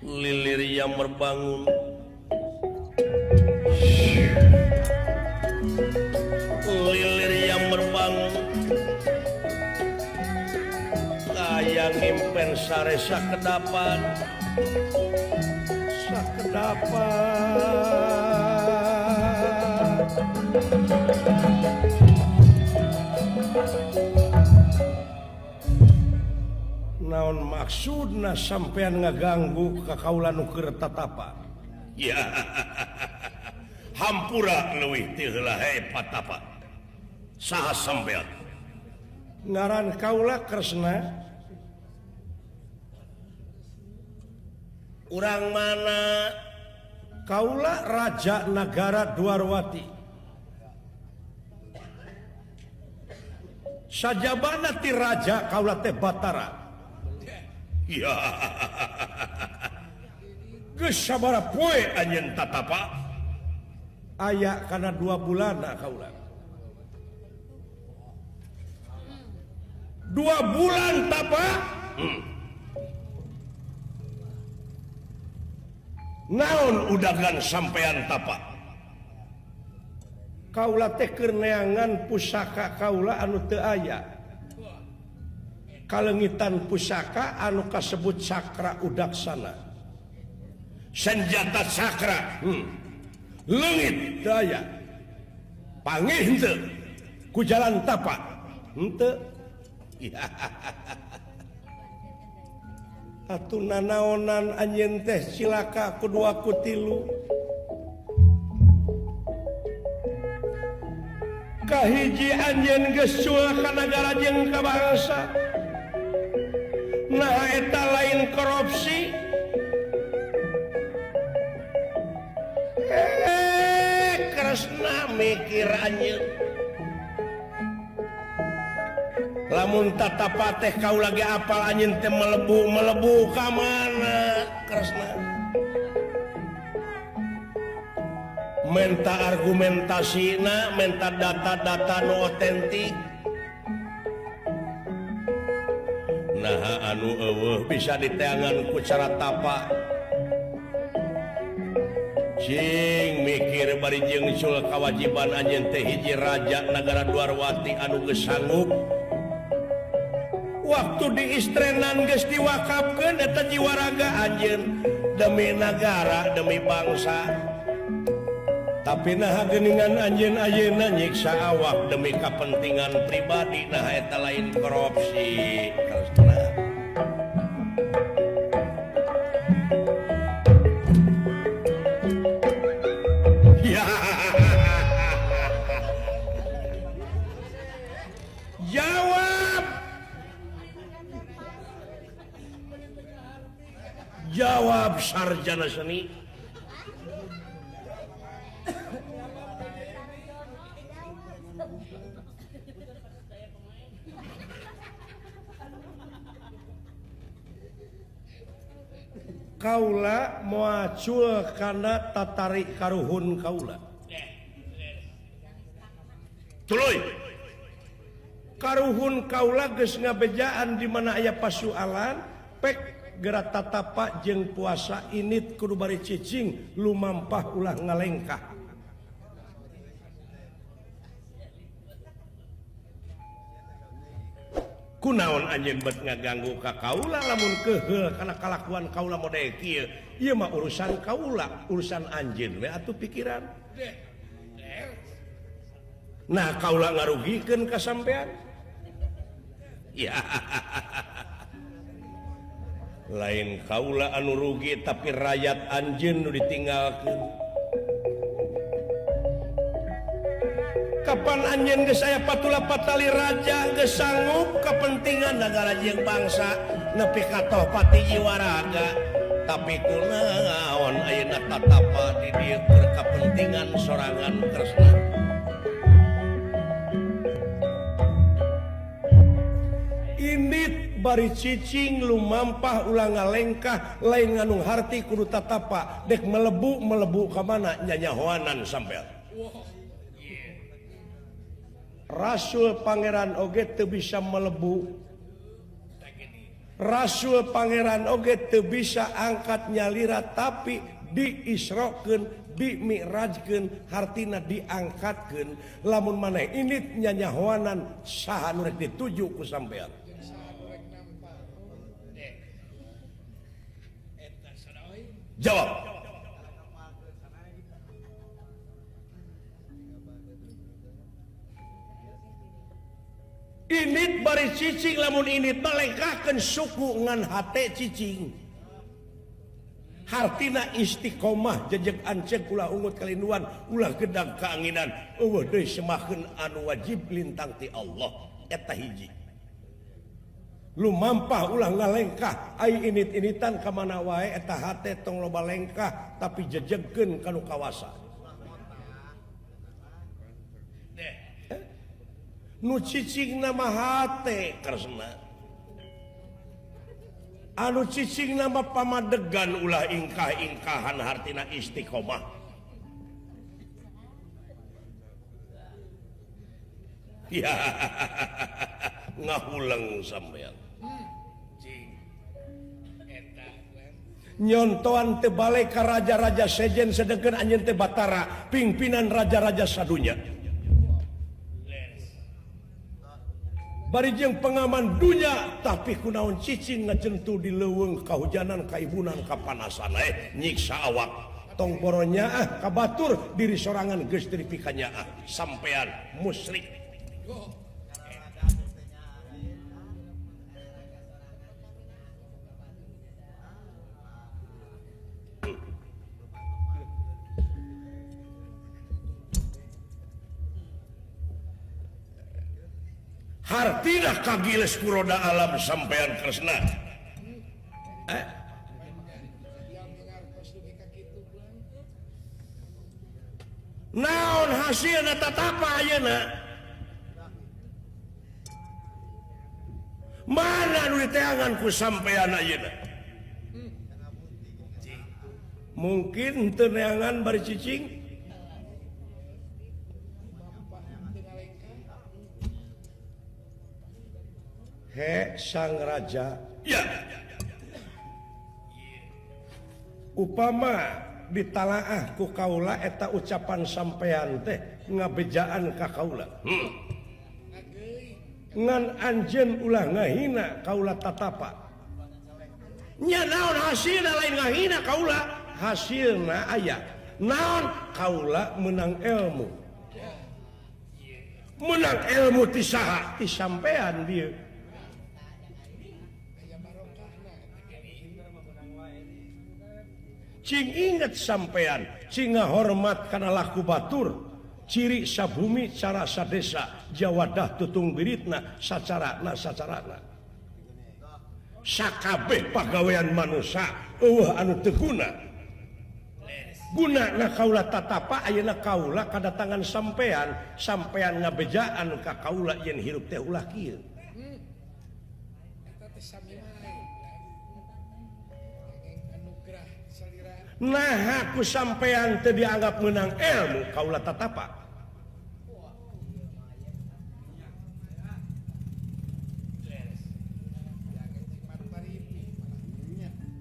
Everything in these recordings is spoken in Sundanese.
Lilir yang merbangun. Lilir yang merbangun. Kaya ngimpen sare sakedapan. Sakedapan. Naon maksudna sampean ngaganggu ka kaula nu keur tatapa? Ya. Hampura leuwih ti heula he patapa. Saha sampean? Ngaran kaula Kresna. Urang mana? Kaula Raja Nagara Dwarwati. Sajabana ti raja kaula teh Batara. Ya. Geus sabaraha poe anjeun tatapa? Aya kana 2 bulan kaula. 2 bulan tapa? Naon udagan sampean tapa? Kaula teh keur neangan pusaka kaula anu teu aya. Kalengitan pusaka anu kasebut Cakra Udaksana. Senjata cakra. Leungit teu aya. Pangih henteu ku jalan tapa? Henteu. Atuh nanaonan anjeun teh cilaka ku dua ku tilu. Kahiji anjeun geus cul ka nagara jeung ka bangsa. Nah eta lain korupsi. Kresna mikir anjeun. Lamun tatapa teh kaula ge apal anjeun teh melebu-melebu ka mana Kresna. Menta argumentasina, menta data-data nu otentik. Nah anu eueuh bisa diteangan ku cara tapa. Cing mikir bari jeung cul kawajiban anjeun teh hiji raja nagara Dwarwati anu geus sanggup. Waktu diistrenan geus diwakafkeun eta jiwaraga anjeun demi nagara, demi bangsa. Tapi nah geuningan anjeun ayeuna nyiksa awak demi kepentingan pribadi, nah eta lain korupsi. Kresna. Ya. Jawab. Jawab sarjana seni. Kaula moacul kana tatarik karuhun kaula. Tuluy. Karuhun kaula geus ngabejaan di mana aya pasualan, pek geura tatapa jeung puasa init kudu bari cicing lumampah ulah ngalengkah. Kunaon anjeun bet ngaganggu ka kaula lamun keuheul kana kalakuan kaula model kieu. Ieu mah urusan kaula, urusan anjeun we atuh pikiran. Nah kaula ngarugikeun ka sampean. Ya. Lain kaula anu rugi tapi rakyat anjeun nu ditinggalkeun. Kapan anjeun geus aya patula patali raja geus sanggup kepentingan nagara jeung bangsa nepi ka toh pati jiwaraga. Tapi kunaon ayeuna tatapa di dieu keur kapentingan sorangan Kresna. Indit bari cicing lumampah ulah ngalengkah lain nganung harti kudu tatapa dek melebu melebu ka mana nyanyahoanan sampean. Rasul Pangeran oge teu bisa melebu. Rasul Pangeran oge teu bisa angkat nyalira tapi diisrokeun, dimi'rajkeun, hartina diangkatkeun. Lamun maneh indit nyanyahoanan saha nu rek dituju ku sampean. Jawab. Init bari cicing lamun init malengkahkeun suku ngan hate cicing. Hartina istiqomah jejeg anceg ulah ungut kalinduan ulah gedang kaanginan eueuh deui semakeun anu wajib lintang ti Allah eta hiji. Lumampah ulah ngalengkah ai init-initan ka mana wae eta hate tong loba lengkah tapi jejegkeun ka nu kawasa. Nu cicing nama hate Kresna, anu cicing nama pamadegan ulah ingkah-ingkahan hartina istiqomah. Ya ngahuleng sampean. Nyontoan teu balik ka raja-raja sejen sedengkeun anjeun teh Batara pimpinan raja-raja sadunya. Bari jeung pengaman dunya tapi kunaon cicing ngajentu di leuweung kahujanan kaibunan kapanasan nyiksa awak tong boronya ah kabatur diri sorangan geus dipikanya ah sampean musyrik. Hartina kagiles kuroda alam sampean Kresna. Naon hasilna tatapa ayeuna? Mana nu diteangan ku sampean ayeuna? Mungkin teu neangan bari cicing. He sang raja ya. Upama ditalaah ku kaula eta ucapan sampean teh ngabejaan ka kaula. Ngan anjeun ulah ngahina kaula tatapa. Nya naon hasilna lain ngahina kaula, hasilna aya. Naon kaula menang ilmu. Menang ilmu ti saha? Ti sampean dieu. Cing inget sampean, cing ngahormat kana laku batur, ciri sabumi cara sadesa, jawadah tutung biritna, sacarana sacarana. Sakabeh pagawean manusia, eueuh anu teu guna. Gunana kaula tatapa ayeuna kaula kadatangan sampean, sampean ngabejaan ka kaula yen hirup teh ulah kieu. Nah aku sampean teu dianggap menang ilmu kaula tatapa.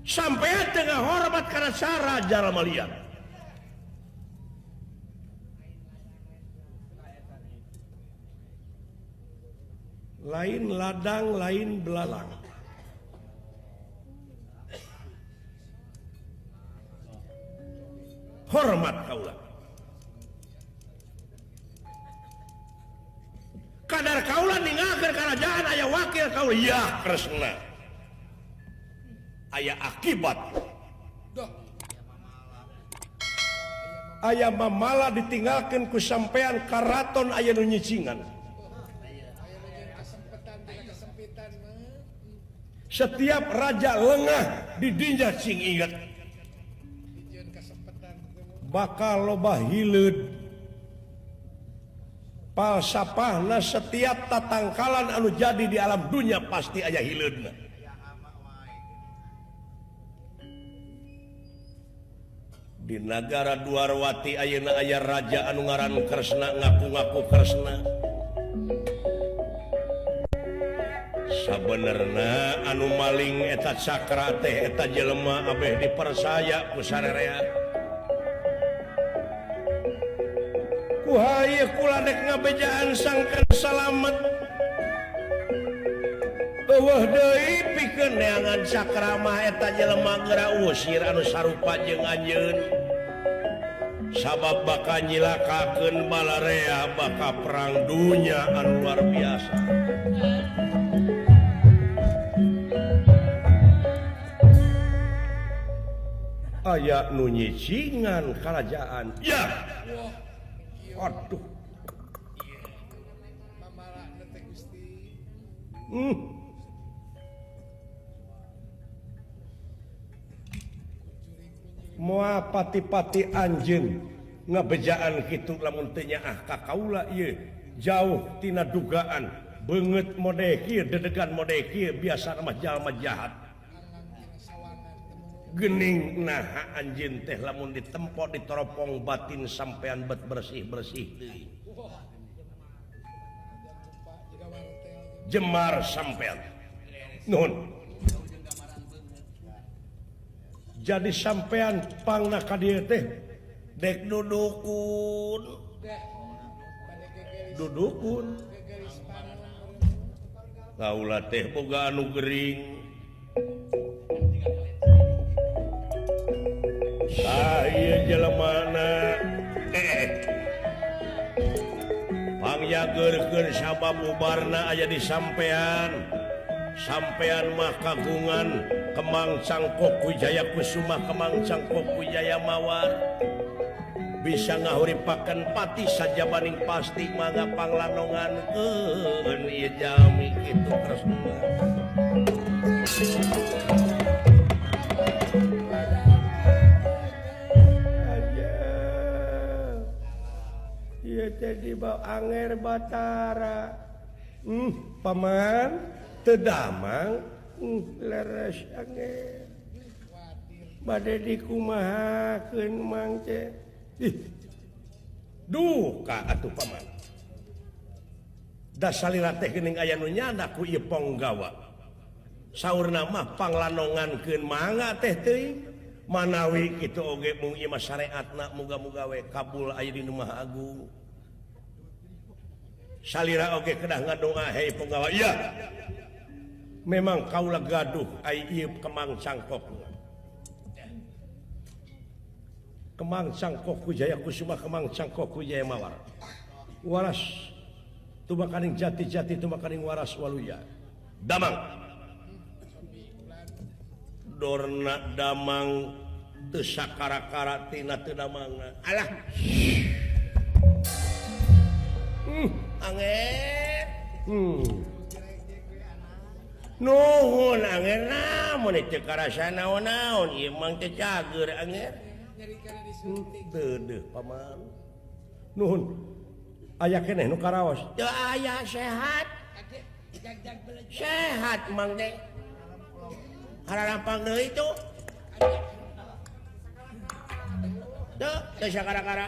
Sampean teu ngahormat kana cara jalma lian. Lain ladang lain belalang. Hormat kaula. Kadar kaula ninggalkeun karajaan aya wakil kaula ya Kresna. Aya akibat. Aya mamala ditinggalkeun ku sampean karaton aya nu nyicingan. Setiap raja lengah didinya cing ingat. Bakal loba hileud palsapahna setiap tatangkalan anu jadi di alam dunia pasti aya hileudna. Di nagara Dwarwati ayeuna aya raja anu ngaran Kresna ngaku-ngaku Kresna. Sabenerna anu maling eta cakra teh eta jelema abeh dipersaya ku sarerea. Ku haye kula dek ngabejaan sangkan salamet. Eueuh deui pikeun neangan cakra mah eta jelema geura usir anu sarupa jeung anjeun. Sabab bakal nyilakakeun balarea bakal perang dunya anu luar biasa. Aya nu nyicingan karajaan. Ya. Aduh. Moal pati-pati anjeun ngabejaan kitu lamun teu nyaah ka kaula ieu jauh tina dugaan beungeut mode kieu dedegan mode kieu biasa mah jalma jahat. Gening naha anjeun teh lamun ditempo ditoropong batin sampean bet bersih-bersih deui. Jemar sampean. Nuhun. Jadi sampean pangna ka dieu teh dek dudukun. Dudukun. Kaula teh boga anu gering. Tah ieu jelemana pangyageurkeun sabab ubarna aya di sampean. Sampean mah kagungan Kemang Cangkok Wijaya Kusuma, Kemang Cangkok Wijaya Mawar. Bisa ngahuripakeun pati sajabaning pasti mangga panglanongankeun ieu jalmi kitu Kresna. Ieu teh dibawa Anger Batara. Paman teu damang leres anger. Bade dikumahakeun mang teh. Ih. Duka atuh paman. Da salira teh geuning aya nu nyada ku ieu ponggawa. Saurna mah panglanongankeun mangga teh teuing. Manawi kitu oge mung ieu mah syariatna muga-muga we kabul aya di nu Maha Agung. Salira oge kedah ngadoa hei ponggawa. Iya. Memang kaula gaduh ai ieu Kemang Cangkok. Kemang Cangkok Wijaya Kusuma, Kemang Cangkok Wijaya Mawar. Waras tumakaning jati-jati tumakaning waras waluya. Damang. Dorna damang teu sakara-kara tina teu damangna. Alah. Anger. Nuhun anger namun teu karasa naon-naon ieu mang teu cager anger. Deudeuh paman. Nuhun. Aya keneh nu karaos. Teu aya sehat. Sehat mang teh. Hararampang deui tuh. Teu teu sakara-kara.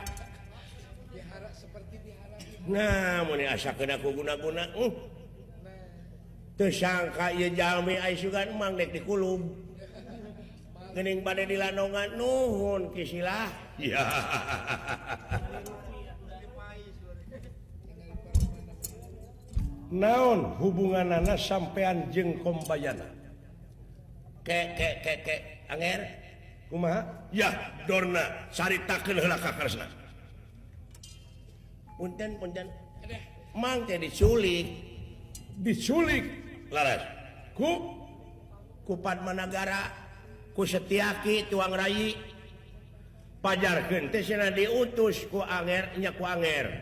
Nah, mun asa keuna ku guna-guna. Teu sangka ieu jalmi ai sugan mang dek dikulub. Geuning bade dilanongan nuhun kisilah. Ya. Naon hubunganana sampean jeung Kombayana? Ke ke ke ke anger kumaha? Ya, Dorna caritakeun heula ka Kresna. Punten punten. Mang teh diculik. Diculik laras. Ku ku Padmanagara, ku Setiaki tuang rayi. Pajarkeun teh cenah diutus ku anger nya ku anger.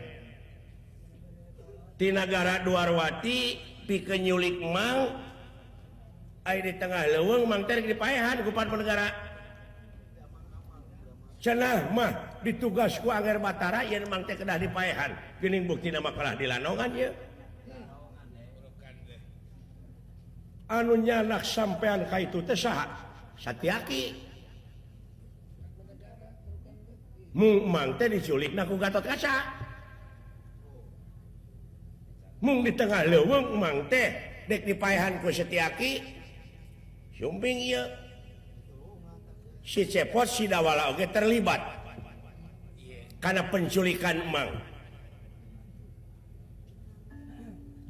Ti nagara Dwarwati pikeun nyulik mang aya di tengah leuweung mang teh dipaehan ku Padmanagara. Cenah mah ditugas ku Anger Batara yen mang teh kedah dipaehan. Geuning buktina mah kalah dilanongan ieu. Anu nyanak sampean ka itu teh saha? Satiaki. Mung mang teh diculikna ku Gatotkaca. Mung di tengah leuweung mang teh Dek dipaehan ku Setiaki sumping ieu si Cepot si Dawala oge terlibat karena penculikan Emang.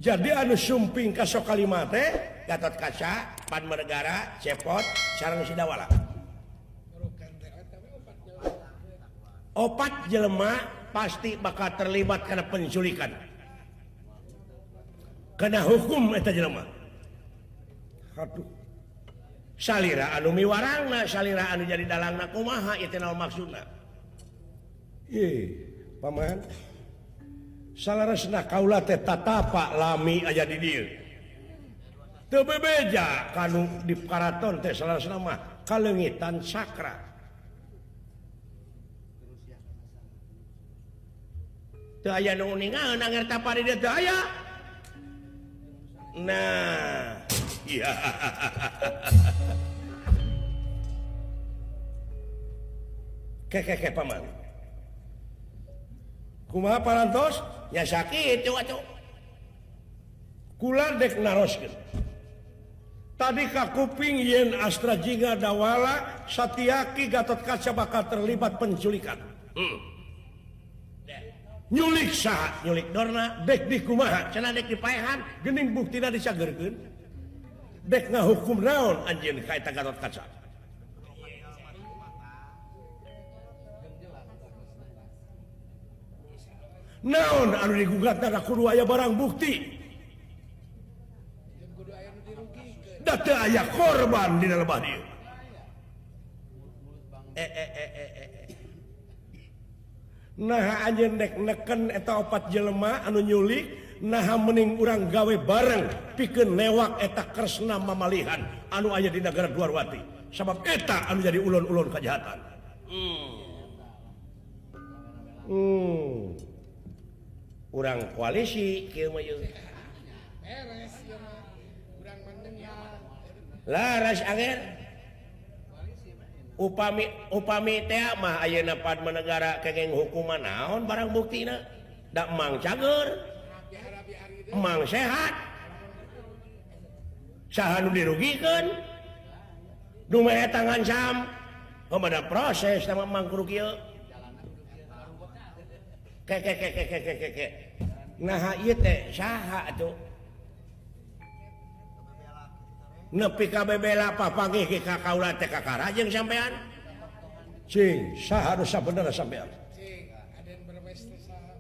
Jadi anu sumping ka Sokalima teh Gatot Kaca, Padmanegara, Cepot sareng si Dawala. Opat jelema pasti bakal terlibat karena penculikan. Kena hukum eta jelema. Aduh. Salira anu miwarangna, salira anu jadi dalangna kumaha ieu teh naon maksudna? Ih, paman. Salaresna kaula teh tatapa lami aya di dieu. Teu bebeja kanu di karaton teh salaresna mah kaleungitan sakra. Teu aya nu uningaeun anger tapa di dieu teu aya. Nah, iya. Keke paman. Kumaha parantos? Ya sakitu atuh. Kula dek naroskeun. Tadi ka kuping yen Astra Jingga Dawala Satyaki Gatot Kaca bakal terlibat penculikan. Nyulik saha? Nyulik Dorna, dek di kumaha? Cenah dek dipaehan, geuning buktina dicagerkeun. Dek ngahukum naon anjeun ka eta Gatot Kaca? Naon anu digugatna kudu aya barang bukti. Da teu aya korban dina lebah dieu. Nah anjeun dek neken eta opat jelema anu nyulik, naha mending urang gawe bareng pikeun newak eta Kresna mamalihan anu aya di negara Dwarwati. Sabab eta anu jadi ulun-ulun kajahatan. Urang koalisi kieu mah ieu. Beres ieu mah. Urang mendengar. Laras anger. Upami upami teh mah ayeuna Padmanegara kenging hukuman naon barang buktina? Da emang cager. Emang sehat. Saha nu dirugikeun? Nu meh eta ngancam. Kumaha proses sama emang kudu kieu. Ke. Nah ieu teh saha atuh? Nepi ka bebela papanggih ka kaula teh kakara jeung sampean. Cing, saha nu sabenerna sampean? Cing, Aden Berwes teh saha?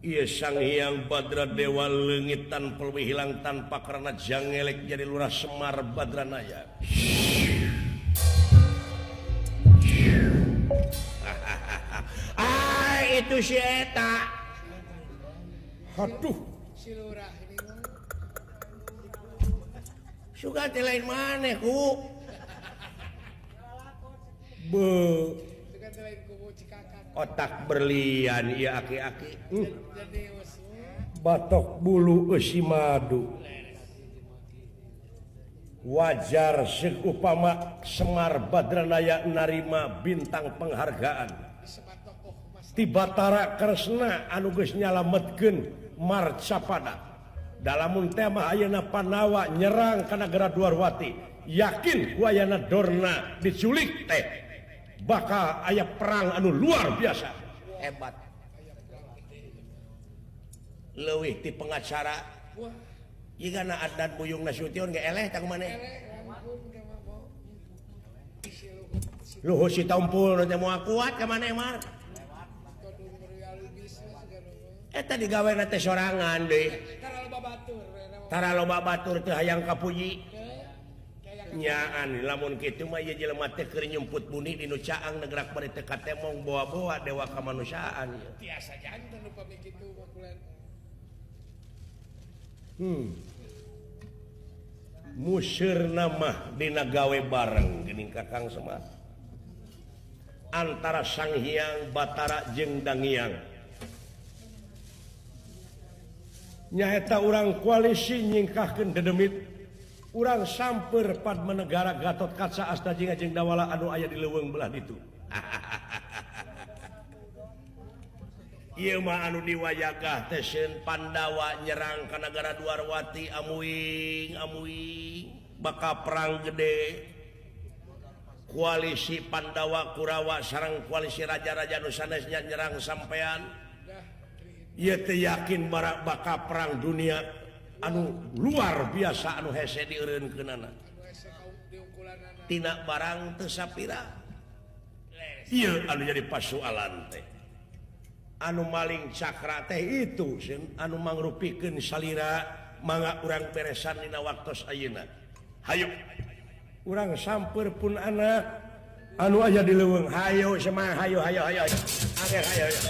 Ieu Sang Hyang Badra Dewa leungit tanpa leuwih hilang tanpa karena jangelek jadi Lurah Semar Badranaya. Ah, itu si eta. Aduh. Si lurah ini mah. Suka teh lain maneh ku. Be. Suka teh lain kubu Cikakak. Otak berlian ieu aki-aki. Batok bulu eusi madu. Wajar seupama Semar Badranaya narima bintang penghargaan. Ti Batara Kresna anu geus nyalametkeun Marcapada. Dalamun tema ayeuna Panawa nyerang ka nagara Dwarwati, yakin ku ayana Dorna diculik teh bakal aya perang anu luar biasa hebat. Leuwih ti pengacara. Jigana Adnan Buyung Nasution ge eleh tah kumaneh. Luhur si tompul teh moal kuat ka maneh mar. Eta digawena teh sorangan deui. Tara loba batur teu hayang kapuji. Nyaan lamun kitu mah ieu jelema teh keur nyumput buni di nu caang negerak bari teu katemong boa-boa dewa kamanusiaan ieu. Tiasa janten upami kitu mah kulan. Museurna mah dina gawe bareng geuning Kakang Semar. Antara Sang Hyang Batara jeung Dangiang. Nyaeta urang koalisi nyingkahkeun dedemit. Urang samper Padmanegara Gatot Kaca Asta Jingga jeung Dawala anu aya di leuweung belah ditu. Ieu mah anu diwayagah teh sieun Pandawa nyerang ka nagara Dwarwati amuing amuing bakal perang gede. Koalisi Pandawa Kurawa sareng koalisi raja-raja nu sanesnya nyerang sampean. Ieu teh yakin barak bakal perang dunia anu luar biasa anu hese dieureunkeunana. Tina barang teu sapira. Ieu anu jadi pasualan teh. Anu maling cakra teh itu sieun anu mangrupikeun salira mangga urang beresan dina waktos ayeuna. Hayu urang samper pun anak anu aya di leuweung. Hayu semang hayu hayu hayu. Akhir hayu hayu.